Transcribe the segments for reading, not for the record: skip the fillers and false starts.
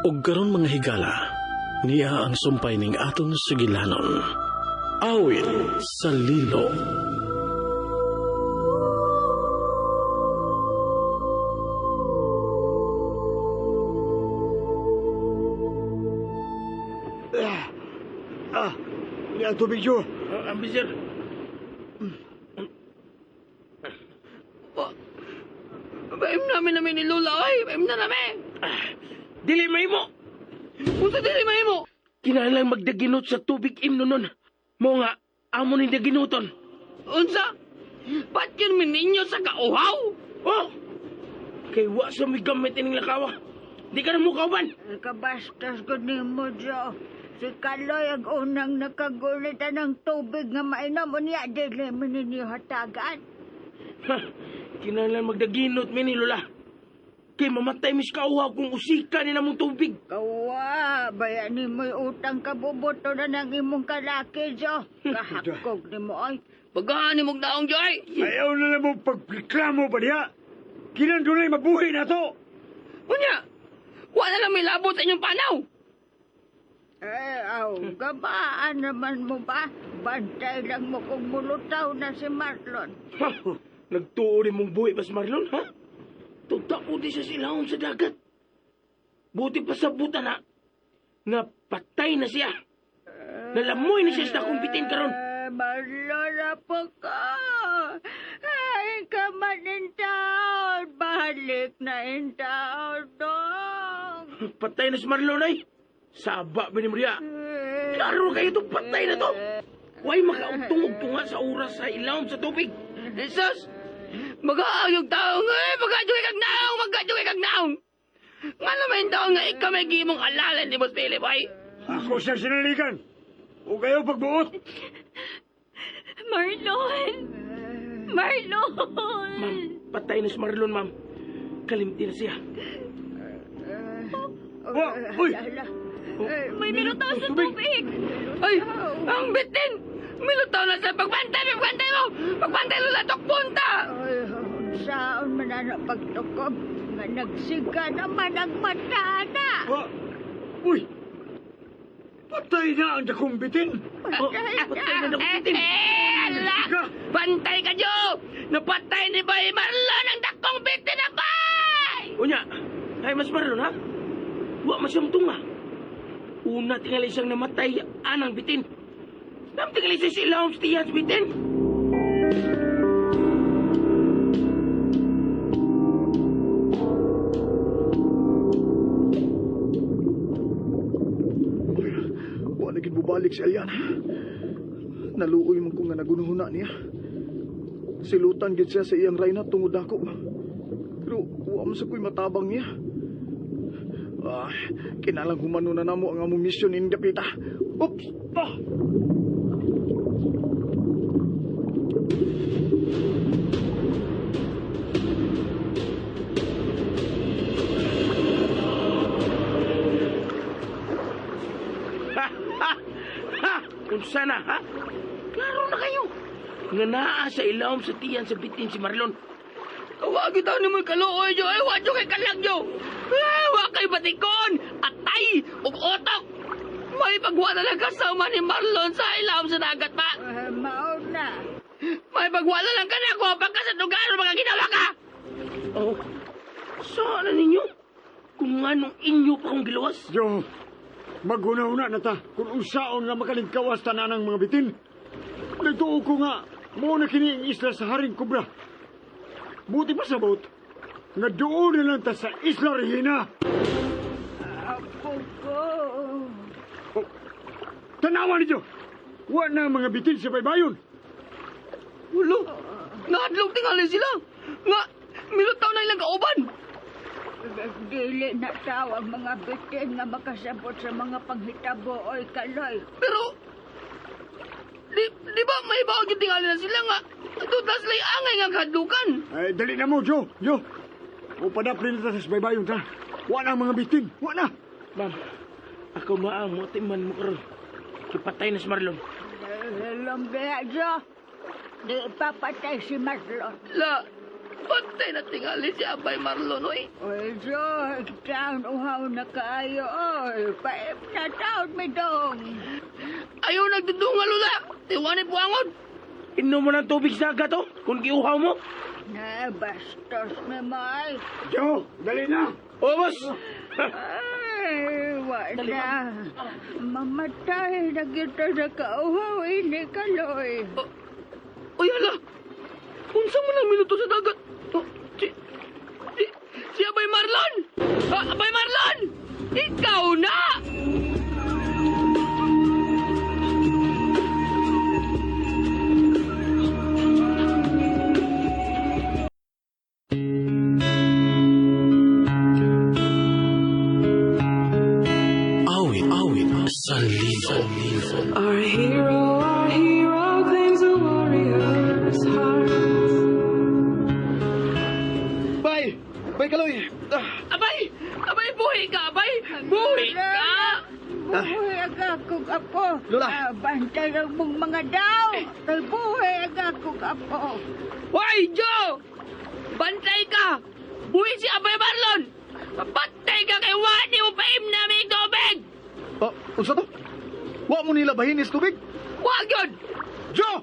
Ug karon, mga higala, niya ang sumpay ning atong sugilanon. Awit sa Lilo. Ah, niya ang tubig, Joe. Ambi, sir. Baim namin namin ni Lola, ay! Baim na namin! Dili may mo. Unsa dili mahimo? Kinahanglan magdaginot sa tubig imno nun. Mo nga, amo ni daginuton. Unsa? Ba't yun mininyo sa kauhaw? Oh! Kay wa sa may gamit ining lakawa. Di ka na mo kauban. Kabastos ko nimo, Joe. Si Kaloy ang unang nakagulitan ng tubig nga mainom. Unya, dili mo ninyo hatagan. Ha, kinahanglan magdaginot mi ni Lola. Kay mamatay mis kauhaw kung usika ni namong tubig. Kawa, bayan ni mo'y utang kabubuto na ng imong kalaki, Joe. Kahakog ni mo, ay. Pagkahan ni mong daong, Joy! Ayaw na lang mo pagreklamo ba niya? Kinan dunay mabuhi na to. Unya! Wala lang may labot sa inyong panaw! Eh, aw, gabaan naman mo ba? Bantay lang mo kung mulutaw na si Marlon. Ha, nagtuo ni mong buhi pas Marlon, ha? Tugta po di siya silahon sa dagat. Buti pa sa buta na, nga patay na siya. Nalamoy na siya sa dakong bitin karon. Eh, Marlon, apo ko. Ay, ka man in taon. Balik na in taon, dong. Patay na si Marlon ay. Saba ba ni Maria? Klaro kayo itong patay na to. Huwag makaugtong-ugtunga sa oras sa ilawom sa tubig. Jesus! Mag-aayog taong! Eh! Mag-aayog kag naong! Mag-aayog kag naong! Nga naman taong nga ikaw may gimong alalan ni Boss Philip, ay! Ako siya sinaligan. O kayo pagbuot. Marlon! Marlon! Ma'am, patay na si Marlon, ma'am. Kalimti na siya. Oh, uy! Ala. May milutaw sa tubig! Ay! Ang bitin! Milutaw na sa pagbantay! Pagbantay mo! Pagbantay, Lola! Tukpunta! Ay, saon man na pagtukob. Nga nagsiga naman ang mata na. Ah, uy! Patay na ang dakong bitin. Oh, patay na dakong bitin. Eh, ala! Ka! Bantay ka, Joe! Napatay ni Bay Marlon ang dakong bitin na bay! Unya, ay mas Marlon, ha? Wa mas siyang tunga. Una tingali siyang namatay anang bitin. Nam tingali siya sa ilawom sa tiyan sa bitin. Wa na gid bubalik si Aliana. Naluoy man ko nga nagunuhuna niya. Silutan gid siya sa iyang rayna tungod nako. Pero wa man sa ko'y matabang niya. Ah, kinalang humano na namo ang among misyon in dapita. Oops! Ah! Ha! Ha! Ha! Unsa na, ha? Klaro na kayo. Nga naa sa ilawom sa tiyan sa bitin si Marlon. Wa gyud taon nimoy kaluoy, Joe! Ay, wa kay kalag, Joe! Eh, wa kay batikon! Atay! Ug otok! May pagwala lang kasama ni Marlon sa ilawom sa dagat pa! Eh, mao na. May pagwala lang ka na kung ka sa lugar mga ginawa ka! Oh, sana ninyo? Kung anong inyo pa kong giluwas? Joe, maghuna-huna na ta kung unsaon nga makalingkawas tanan ang mga bitin. Nagtuo ko nga, mao na kini ang isla sa Haring Kobra. Buti pa sa boat, nga doon na lang ta sa Isla Regina. Apo ko. Oh, tanawa ninyo! Wa na ang mga bitin sa baybayon. Ulo! Nahadlok tingali sila! Nga, milutaw na ilang kauban! Dili na tao ang mga bitin nga makasabot sa mga panghitabo oy Kaloy. Pero, di ba may bawag yung tingali na sila nga? Tutas lay angay nga kahadlukan. Ay, dali na mo, Joe. Joe. O padapli na ta sa baybayon ta. Wa na ang mga bitin. Wa na. Ma'am, ako maamo at iman mo karon. Kipatay na si Marlon. Lumbiya, Joe. Di papatay si Marlon. La, Patay na tingali si Abay Marlon, oy. Oy, Joe, taon uhaw na kaayo, oy. Paip na taon mi dong. Ayaw nagdudunga, Lola. Tiwanin buangon. Inom mo ng tubig sa dagat, oh. Kung giuhaw mo. Na, bastos ni May. Joe, dali na. Oh, boss. Ay, wala. Mamatay na kita sa kauhaw, ini kaloy. Uy, hala. Unsa man ang minuto sa dagat? Oh, si Abay Marlon! Ah, Abay Marlon! Ikaw na! Awit, awit sa lino. Our hero claims a warrior's heart. Bye! Bye, Kaloy! Ah, Abay! Abay, buhi ka, abay! Buhi ka! Buhi ang akong apo. Lola. Ah, bantay ang mong mga daw. Kay buhi ang akong apo. Hoy, Joe! Bantay ka! Buhi si Abay Marlon! Bantay ka kay wani mo paim namin tubig! Oh, unsa to? Wa mo nila bahinis tubig? Wag yun! Joe!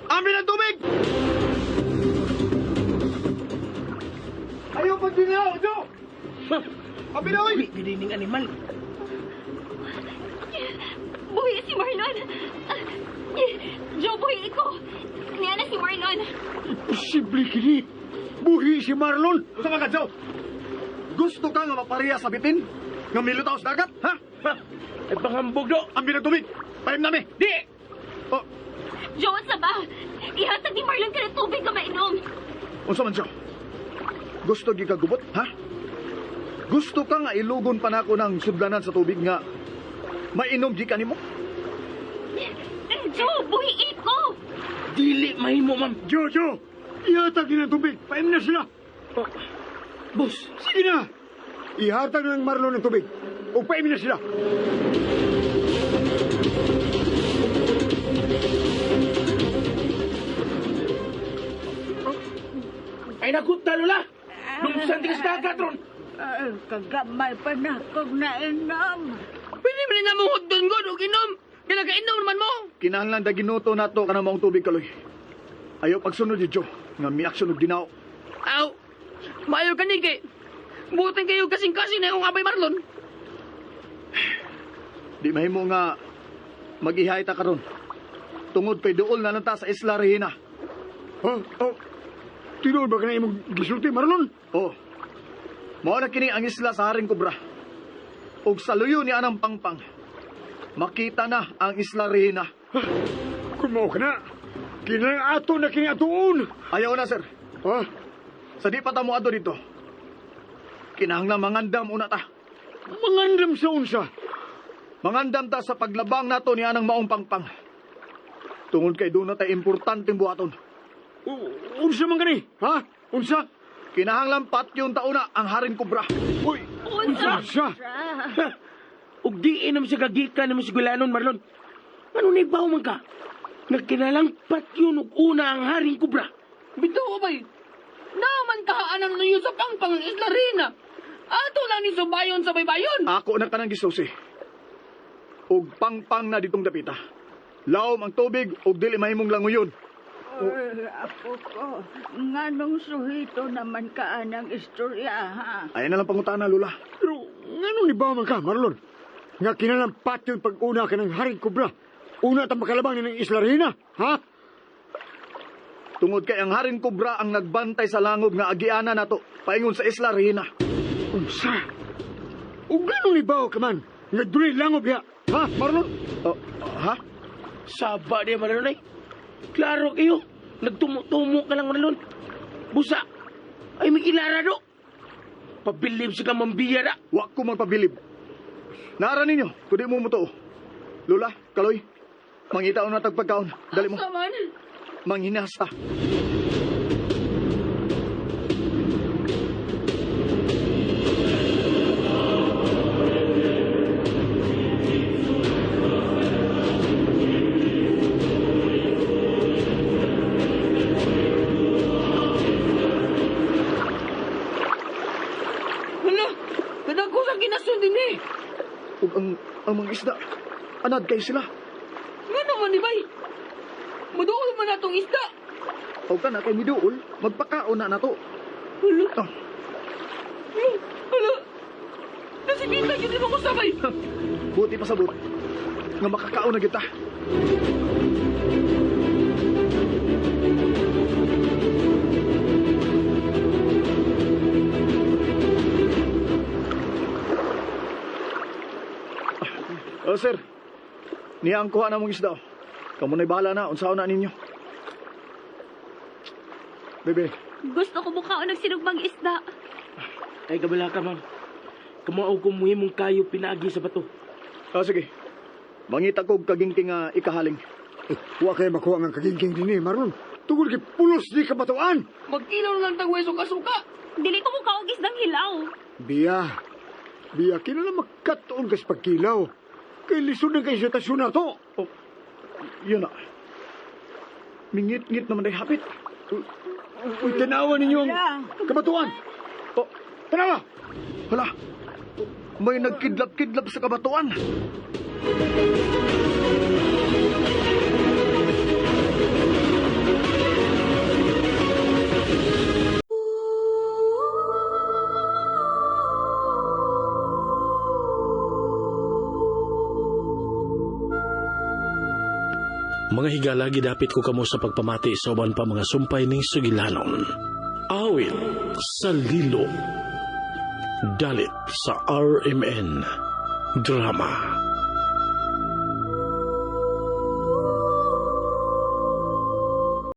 Amin ang tubig! Ayaw pagdinaw, Joe! Abi na, oy! Uy, ginining animal. Buhi si Marlon! Joe, buhi ko! Niya na si Marlon! Imposible kini. Buhi si Marlon. Unsa man ka, Joe? Gusto ka nga mapareha sa bitin? Nga milutaw sa dagat, ha? Ha? Ay, panghambog, do. Amin ang tubig! Paim nami! Di! Oh, Joe, unsa ba? Ihatag ni Marlon ka ng tubig ka mainom! unsa man, Joe? Gusto gi ka gubot, ha? Gusto ka nga ilugon pa nako ng sudlanan sa tubig nga mainom gi ka nimo? Joe, buhi ko! Dili mahimo, ma'am. Joe, Joe, ihatag ni ng tubig. Paim na sila. Oh, boss, Sige na. Ihatag na ng Marlon ng tubig. O paim na sila. Ay naku, Lola. Lumsan di ka sa dagat, ron. Ay, kagamay pa na akong nainom. Pwede mo na mong hugdon god og inom. Pinagainom naman mo. Kinahanglan da ginuto nato kanang maong tubig kaloy. Ayaw pagsunod ni Joe nga miaksyon og dinaw. Aw, maayo ka ni kay. Butin kayo kasing-kasing na yung Abay Marlon. Di mahimo nga magihay ta karon. Tungod kay duol na lang ta sa Isla Regina. Oh, oh. Tinuod ba ka na imong gisulti, Marlon? Oh. Mao na kini ang isla sa Haring Kobra. Ug sa luyo ni anang pangpang. Makita na ang Isla Regina. Kung mao ka na, kinahanglan ato na kini atuon. Ayaw na, sir. Ha? Sa di pa ta moadto dito. Kinahanglan mangandam una ta. Mangandam sa unsa. Mangandam ta sa paglabang nato ni anang maong pangpang. Tungod kay doon na tay importanteng buhaton. Unsa man kani? Ha? Unsa? Kinahanglan patyon tauna ang Haring Kobra. Uy, Unsa? unsa? Ha? Ug di inom sa gagikan nimo sigulanon, Marlon. Ano ni baw man ka? Nagkinalang patyon ug una ang Haring Kobra. Bitaw, Abay. Naman kahaan ang nuyo sa pangpang ang Isla Rina. Ato lang ni subayon sa baybayon. Ako na kanang gisusi. Ug pangpang na ditong dapita. Lawom ang tubig ug dili mahimong languyon. Ay, apo ko, nganong suhito naman ka anang istorya, ha? Ay na lang pangutana, Lula. Pero ngano ni ba man ka, Marlon? Nga kinahanglan patyon pag-una ka ng Haring Kobra. Una ta makalabang ni ng Isla Regina, ha? Tungod kay ang Haring Kobra ang nagbantay sa langob nga agiana nato paingon sa Isla Regina. Unsa? Ug ngano ni ba ka man? Nga dunay langob ya, ha, Marlon? Oh, ha? Saba di, Marlon ay. Klaro kayo. Nagtumo-tumo ka lang, Marlon. Busa. Ay, may ilara do. Pabilib sa kamambiya na. Wa ko magpabilib. Nara ninyo, kundi mo mutuo. Lula, Kaloy, mangitaon na tagpagkaon. Dali mo, Asa man? manghinasta. Dako sa ginasyon din eh. Ug ang mga isda, anad kay sila. Nga naman ni bay. Maduol man natong isda. O ka na kay miduol, magpakaon na nato. Hala. Ah. Hala. Hala. Nasibita gyud nimo ko sabay. Buti pa sabot nga makakaon na gyud ta. Oh, sir. Niya ang kuha na mong isda. Kamu na'y bahala na. Unsaon na ninyo. Bebe, Gusto ko mukhaon ng sinugbang isda. Ay, kabala ka, ma'am. Kamao ko muhimong kayo pinaagi sa bato. Oh, sige. Mangita ko kagingking nga ikahaling. Wa kay makuha nga kagingking dinhi, Marlon. Tungod kay pulos di kabatuan. Magkilaw na lang tag weso kasuka. Dili ko mukhaog isdang hilaw. Biya. Biya, kinala magkatuon kas pagkilaw. Kay lisod na kay sitasyon na to. Oh, yun na. Mingit-ngit naman day hapit. Uy, tanawa ninyo ang kabatuan. Oh, Tanawa! hala. May nagkidlap-kidlap sa kabatuan. Mga higala, gidapit ko kamo sa pagpamati sa uban pa mga sumpay ning sugilanon. Awit sa Lilo. Dalit sa RMN Drama.